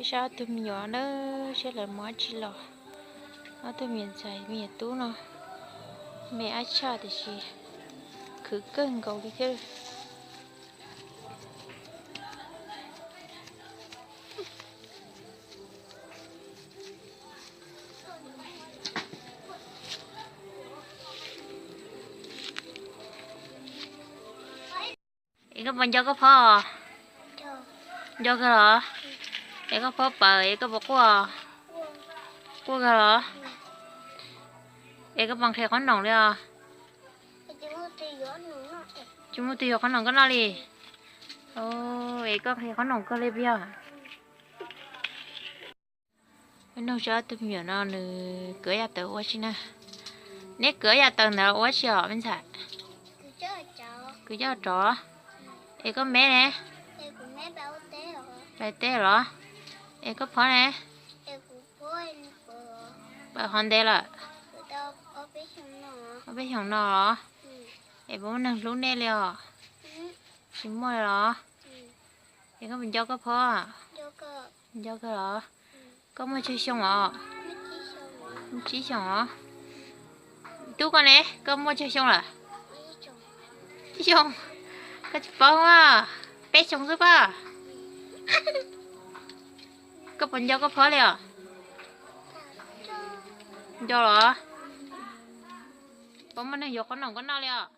Peb saib ob tug me nyuam na, saib lawv mus dab tsi los. Ob tug me nyuam ntxhais me nyuam tub no, me ab tshaj tiam sis khwv kawg nkaus li thiab. Es koj puas nco koj phob? Nco kawg los? Es koj phob pawv es koj puas quaj? Quaj kawg los? Es koj puas nqhis qhob noom li os? Tsis muaj tus yuav qhob noom koj noj li. Es koj nqhis qhob noom kawg li puas yog? Peb nug seb ob tug me nyuam no nws kov yaj tawv ua si na. Neb kov yaj tawv ntawd ua si os me ntxhais? Kov coj rov. Es koj me ne? Pais teb los? Es koj phob ne? Pawv qhov ntev lawm? Ob peb xyoos no los? Es puas muaj neeg hlub nej li os? Tsis muaj li los? Es koj puas nco koj phob? Nco kawg los? Koj muaj tsawg xyoo os? Muaj tsib xyoos os. Tub koj ne, koj muaj tsawg xyoo lawm? Tsib xyoos. Koj tsis paub a, peb xyoos xwb pob. Koj puas nco koj phob li os? Nco los? Puas muaj neeg yuav qhob noom koj noj li os?